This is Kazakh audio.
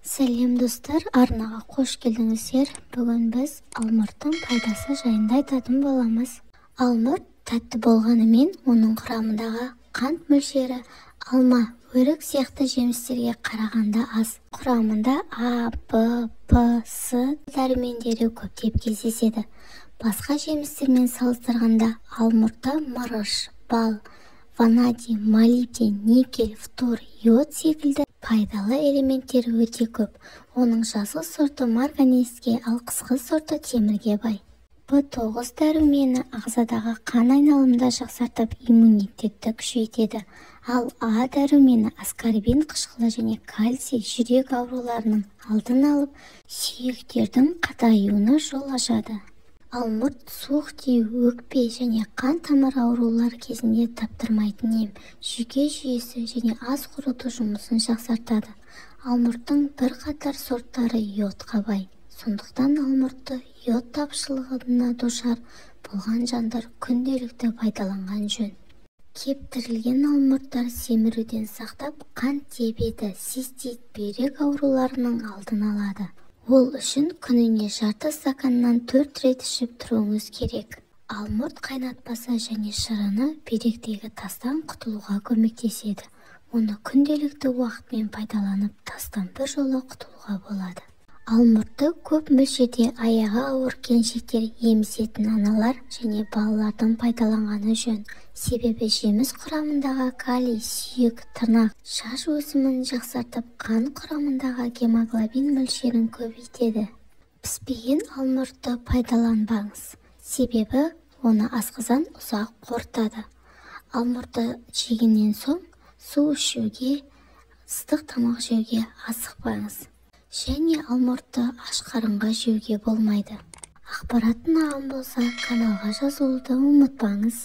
Сәлем достар, арнаға қош келдіңіздер. Бүгін біз алмұрттың пайдасы жайында айтатын боламыз. Алмұрт тәтті болғанымен, оның құрамындағы қант мөлшері алма, өрік сияқты жемістерге қарағанда аз. Құрамында А, Б, П, С дәрумендері көптеп кездеседі. Басқа жемістермен салыстырғанда алмұртта мырыш, бал, ванадий, молибден, никель, фтор, йод секілді пайдалы элементтер өте көп. Оның жазғы сорты марганецке, ал қысқы сорты темірге бай. Б9 дәрумені ағзадағы қан айналымды жақсартып, иммунитетті күшейтеді. Ал А дәрумені аскорбин қышқылы және кальций жүрек ауруларының алдын алып, сүйектердің қатаюына жол ашады. Алмұрт суық тию, өкпе және қан тамыр аурулары кезінде таптырмайтын ем, жүйке жүйесі және ас қорыту жұмысын жақсартады. Алмұрттың бірқатар сорттары йодқа бай. Сондықтан алмұртты йод тапшылығына душар болған жандар күнделікті пайдаланған жөн. Кептірілген алмұрттар семіруден сақтап, қант диабеті, цистит, бүйрек ауруларының алдын алады. Ол үшін күніне жарты стаканнан 4 рет ішіп тұруыңыз керек. Алмұрт қайнатпасы және шырыны бүйректегі тастан құтылуға көмектеседі. Оны күнделікті уақытпен пайдаланып, тастан біржола құтылуға болады. Алмұртты көп мөлшерде аяғы ауыр келіншектер, емізетін аналар және балалардың пайдаланғаны жөн. Себебі жеміс құрамындағы калий сүйек, тырнақ, шаш өсімін жақсартып, қан құрамындағы гемоглобин мөлшерін көбейтеді. Піспеген алмұртты пайдаланбаңыз, себебі оны асқазан ұзақ қорытады. Алмұртты жегеннен соң су ішуге, ыстық тамақ жеуге асықпаңыз. Және алмұртты аш қарынға жеуге болмайды. Ақпарат ұнаған болса, каналға жазылуды ұмытпаңыз.